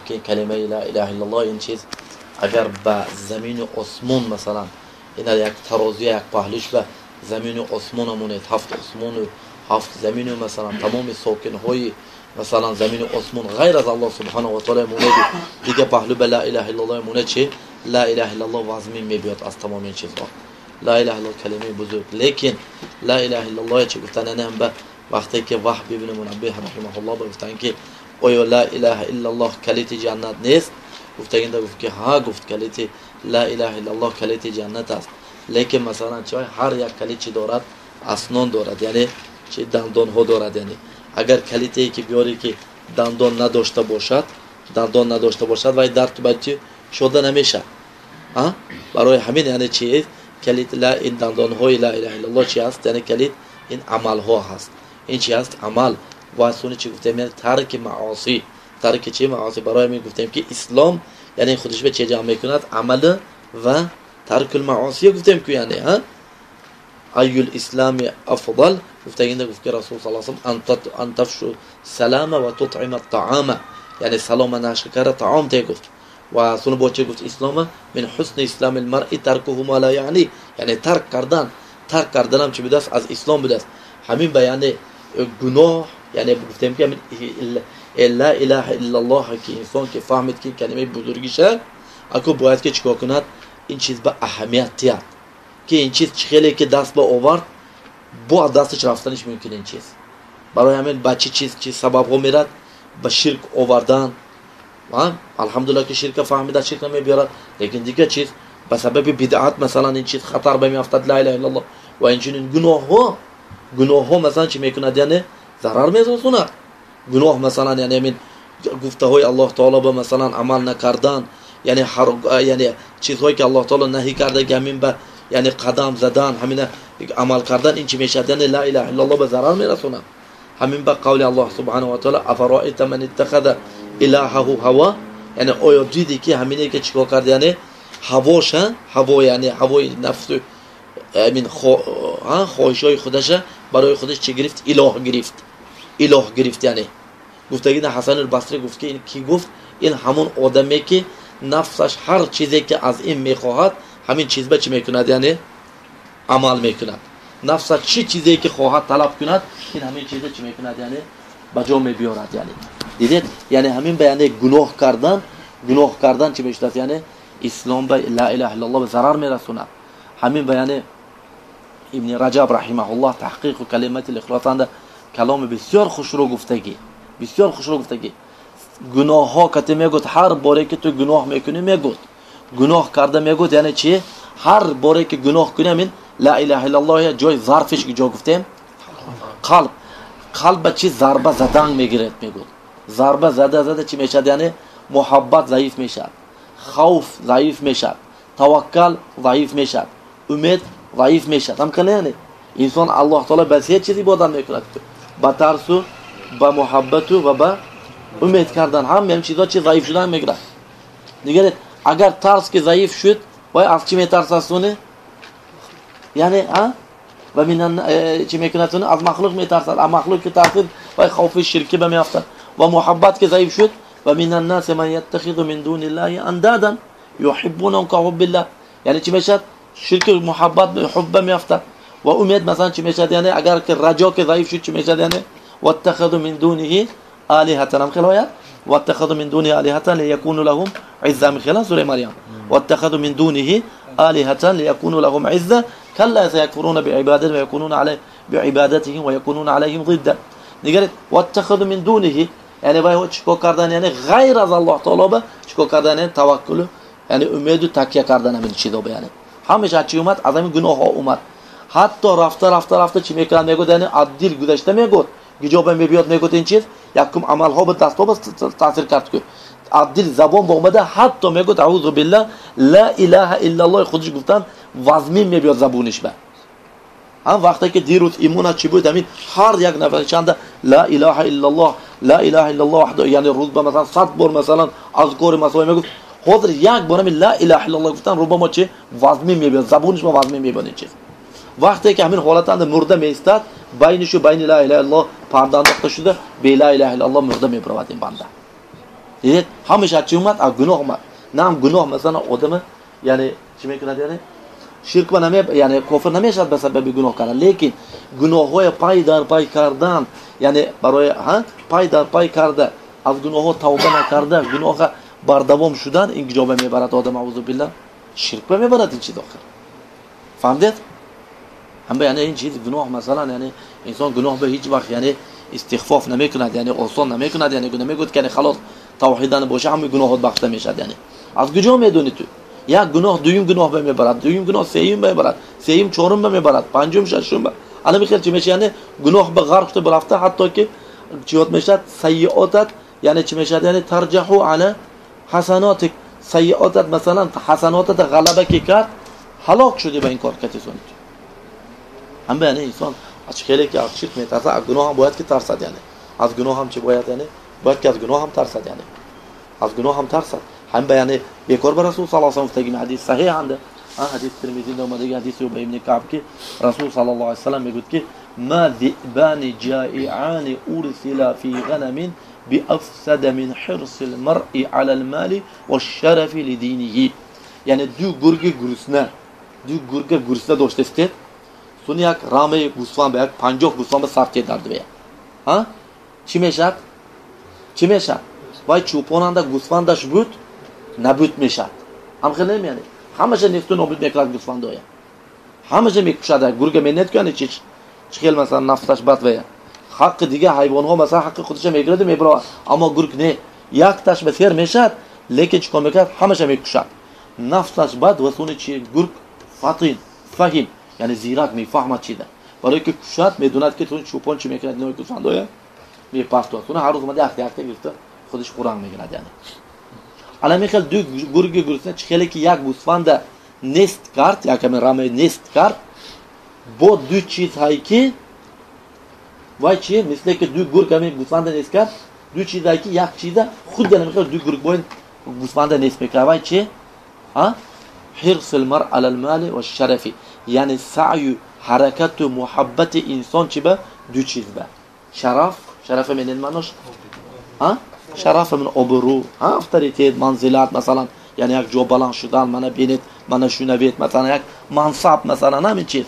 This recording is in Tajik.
ки калимаи ла илаҳа иллаллоҳ ин чиз агар ба замину осмон масалан ин як тарозия як паҳлӯш ба замину осмон монед, ҳафт осмону ҳафт замину масалан тамоми сокинҳои масалан замину осмон ғайр аз Аллоҳ субҳанаҳу ва таъоло монед, дига паҳлӯ ба ла илаҳа иллаллоҳ монед, чи ла илаҳа иллаллоҳ вазмин мебиёд аз тамоми ин чизҳо. Ла илаҳа иллаллоҳ калимаи бузург, лекин ла илаҳа иллаллоҳ чи гуфтан яъне ба вақте ки Ваҳб ибни Мунаббиҳ раҳимаҳуллоҳ гуфтанд ки оё ла илаҳа иллаллоҳ калити ҷаннат нест? Гуфтагинда гуфт ки ҳа, гуфт калити ла илаҳа иллаллоҳ калити ҷаннат аст, лекин масалан чи ҳар як калит чи дорад? Аснон дорад, яъне чи дандонҳо дорад. Яъне агар калитее ки биёре ки дандон надошта бошад, дандон надошта бошад, вай дар чи шода намешавад. Барои ҳамин яъне чи калит ла ин дандонҳои ла илаҳа иллаллоҳ чи аст? Яъне калит ин амалҳо ҳаст. Ин чи аст? Амал. Ва суни чи гуфтем? Яъне тарки маоси, тарки чи маоси. Барои ҳамин гуфтем ки ислом яъне худиш ба чи ҷамъ мекунад? Амал ва таркул маосия гуфтем ку, яъне ҳа айюл ислами афдал гуфтагинда гуфт ки Расул саллаллоҳу алайҳи васаллам ан тафшу салама ва тутъима таама, яъне салома нашр карда таом те гуфт. Ва суни бо чи гуфт ислома? Мин ҳусни ислами лмаръи таркуҳу ма ла яъни, яъне тарк кардан, тарк карданам чи будааст? Аз ислом будааст. Ҳамин ба яъне гуноҳ, яъне гуфтем ки ҳамин ла илаҳа иллаллоҳ ки инсон ки фаҳмид ки калимаи бузургиша, аку бояд ки чикор кунад? Ин чиз ба аҳамият диҳад, ки ин чиз чӣ хеле ки даст ба овард, бо аз дасташ рафтаниш мумкин ин чиз. Барои ҳамин ба чӣ чиз чи сабабҳо мерад? Ба ширк овардан. Алҳамдулиллаҳ ки ширка фаҳмида ширк намебиёрад, лекин дигар чиз ба сабаби бидъат масалан ин чиз хатар ба меафтад ла илаҳа иллаллоҳ. Ва инчунин гуноҳҳо, гуноҳҳо масалан чӣ мекунад? Яъне зарар мерасонад. Гуноҳ масалан яъне ҳамин гуфтаҳои Аллоҳ таоло ба масалан амал накардан, яъне яъне чизҳое ки Аллоҳ таоло наҳӣ карда, ки ҳамин ба яъне қадам задан, ҳамина амал кардан, ин чӣ мешавад? Яъне ла илаҳа иллаллоҳ ба зарар мерасонад. Ҳамин ба қавли Аллоҳ субҳанаҳу ва таоло афароайта ман иттахаза илаҳаҳу ҳаво, яъне оё дидӣ ки ҳамине ки чикор кард? Яъне ҳавоша, ҳаво яъне ҳавои нафсу ҳамин хоҳишҳои худаша барои худаш чӣ гирифт? Илоҳ гирифт, илоҳ гирифт. Яъне гуфтагина Ҳасанул Басри гуфт ки ин ки гуфт? Ин ҳамон одаме ки нафсаш ҳар чизе ки аз ин мехоҳад, ҳамин чиз ба чӣ мекунад? Яъне амал мекунад. Нафсаш чӣ чизе ки хоҳад талаб кунад, ин ҳамин чиза чӣ мекунад? Яъне ба ҷо мебиёрад. Яъне дидед, яъне ҳамин ба яъне гуноҳ кардан, гуноҳ кардан чӣ мешавад? Яъне ислом ба ла илаҳа иллаллоҳ ба зарар мерасонад. Ҳамин ба яъне Ибни Раҷаб раҳимаҳуллоҳ таҳқиқу калимати ихлосанда каломи бисёр хушрӯ гуфтагӣ, бисёр хушрӯ гуфтагӣ. Гуноҳҳо кате мегӯд, ҳар боре ки ту гуноҳ мекунӣ мегӯд, гуноҳ карда мегӯд, яъне чи? Ҳар боре ки гуноҳ кунӣ, ҳамин ла илаҳа иллаллоҳ ҷои зарфиш ки ҷо гуфтем, қалб, қалб ба чи зарба задан мегирад мегӯд. Зарба зада зада чӣ мешавад? Яъне муҳаббат заиф мешавад, хавф заиф мешавад, таваккал заиф мешавад, умед заиф мешавад. Ҳам кала яъне инсон Аллоҳ таоло ба се чиз ибодат мекунад: ба тарсу, ба муҳаббату ва ба умед кардан. Ҳама ҳам чизҳо чи заиф шудан мегирад. Нигаред, агар тарс ки заиф шуд, вай аз чӣ метарсад суне? Яъне ва минан чӣ мекунад суне? Аз махлуқ метарсад. Аз махлуқ ки тарсид, вай хавфи ширкӣ ба меафтад. Ва муҳаббат ки заиф шуд, ва минан наси ман яттахизу мин дуниллаҳи андадан юҳиббунахум каҳуббиллаҳ. Яъне чӣ мешавад? Ширки муҳаббат ҳубба меафтад. Ва умед масалан чӣ мешавад? Яъне агар ки раҷо ки заиф шуд, чӣ мешавад? Яъне ваттахазу мин дуниҳи алиҳатан, ҳам хел оят? Ваттахазу мин дуниҳи алиҳатан лиякуну лаҳум изза, ҳам хела сураи Марьям. Ваттахазу мин дуниҳи алиҳатан лиякуну лаҳум изза калла саякфуруна биибадатиҳим ва якунуна алайҳим биибадатиҳим ва якунуна алайҳим зидда. Нигаред, ваттахазу мин дуниҳи, яъне вай чикор кардан? Яъне ғайр аз Аллоҳ таоло ба чикор кардан? Яъне таваккулу, яъне умеду такя кардан ҳамин чизо ба, яъне ҳамеша чӣ омад? Аз ҳамин гуноҳҳо омад. Ҳатто рафта рафта рафта чӣ мекунад? Мегӯяд, яъне аз дил гузашта мегӯяд, гиҷо ба мебиёд мегӯяд ин чиз якум амалҳо ба дастҳо ба таъсир кард ку аз дил забон ба омада, ҳатто мегӯяд аузу биллаҳ ла илаҳа иллаллоҳ худиш гуфтан вазмин мебиёд забониш ба. Ҳам вақте ки дирӯз имона чӣ буд, ҳамин ҳар як нафар чанда ла илаҳа иллаллоҳ, ла илаҳа иллаллоҳ, яъне рӯз ба масалан 100 бор масалан азкори масалан мегуфт, ҳозир як бор ҳамин ла илаҳа иллаллоҳ гуфтан рубамо чӣ вазмин мебиёд, забониш ба вазмин мебиёд ин чиз. Вақте ки ҳамин ҳолатанда мурда меистад, байни шу байни ла илаҳа иллаллоҳ парда андохта шуда, бе ла илаҳа иллаллоҳ мурда мебаровад ин банда. Дидед, ҳамаша аз чӣ омад? Аз гуноҳ омад. На ҳам гуноҳ масалан одама яъне чӣ мекунад, яъне ширк ба наме, яъне кофир намешавад ба сабаби гуноҳ кардан, лекин гуноҳҳои пай дар пай кардан, яъне барои пай дар пай карда, аз гуноҳҳо тавба накарда, гуноҳа бардавом шудан, ин ҷоба мебарад одам, аузу биллаҳ, ширк ба мебарад ин чиз охир. Фаҳмидед? Ҳама яъне ин чиз гуноҳ масалан, яъне инсон гуноҳ ба ҳеҷ вақт яъне истихфоф намекунад, яъне осон намекунад, яъне намегӯяд ки яъне халос тавҳидан боша ҳама гуноҳот бахшида мешавад. Яъне аз куҷо медонӣ ту? Як гуноҳ дуюм гуноҳ ба мебарад, дуюм гуноҳ сеюм ба мебарад, сеюм чорум ба мебарад, панҷум шашум ба. Ана михел чӣ мешавад? Яъне гуноҳ ба ғарқ шуда рафта, ҳатто ки чиёт мешавад? Сайиотат, яъне чӣ мешавад? Яъне тарҷаҳу ала ҳасанотик, сайиотат масалан ҳасанотата ғалаба ки кард, ҳалок шуди ба ин кор катисони ту. Ҳама яъне инсон аз хеле ки аз ширк метарсад, аз гуноҳ ҳам бояд ки тарсад, яъне аз гуноҳ ҳам чӣ бояд, яъне бояд ки аз гуноҳ ҳам тарсад, яъне аз гуноҳ ҳам тарсад. Ҳам ба яъне бекор ба Расул саллаллоҳу алайҳи васаллам гуфтагим ҳадис саҳеҳ анда, ҳадис Тирмизӣ омадагӣ ҳадиси Убай ибни Каъб ки Расул саллаллоҳу алайҳи васаллам мегӯяд ки ма зиъбани ҷаиани урсила фи ғанамин биафсада мин ҳирси лмаръи ала лмали вашшарафи лидиниҳи. Яъне ду гурги гурусна, ду гурга гурусна доштастед, суни як рамаи гӯсфанд ба як 50 гӯсфанд ба сар тед дар дуве. Чӣ мешавад? Чӣ мешавад? Вай чӯпонанда гӯсфандаш буд, набуд мешавад. Ҳам хел намеяне. Ҳамаша несту нобуд мекунад гӯсфандоя. Ҳамаша мекушад. Гурга менет ку яъне чӣ хел масалан нафсаш бад вая. Ҳаққи дига ҳайвонҳо масалан ҳаққи худашо мегираду мебаровад. Аммо гург не. Якташ ба сер мешавад, лекин чӣ кор мекунад? Ҳамаша мекушад. Нафсаш бад ва суни чи гург фатин, фаҳим, яъне зирак мефаҳмад чида. Барои ки кушад, медонад ки суни чӯпон чӣ мекунад, инои гӯсфандоя мепартояд. Суни ҳар рӯз омада якта якта гирифта худаш қуранг мегирад яъне. Ана михел ду гурги гурусна чӣ хеле ки як гӯсфанда нест кард, як ҳамин раме нест кард, бо ду чиз ҳай ки вай чи мисле ки ду гург ҳамин гӯсфанда нест кард, ду чиз ҳай ки як чиза худ ана михел ду гург бо гӯсфанда нест мекард. Вай чи? Ҳирсул мар алал мали ва шарафи, яъне саъю ҳаракату муҳаббати инсон чи ба ду чиз ба шараф, шарафа менен маънош шараф ман обрӯ, авторитет, манзилат масалан, яъне як ҷо баланд шудан, мана бинед, мана шунавед, масалан як мансаб, масалан ҳамин чиз.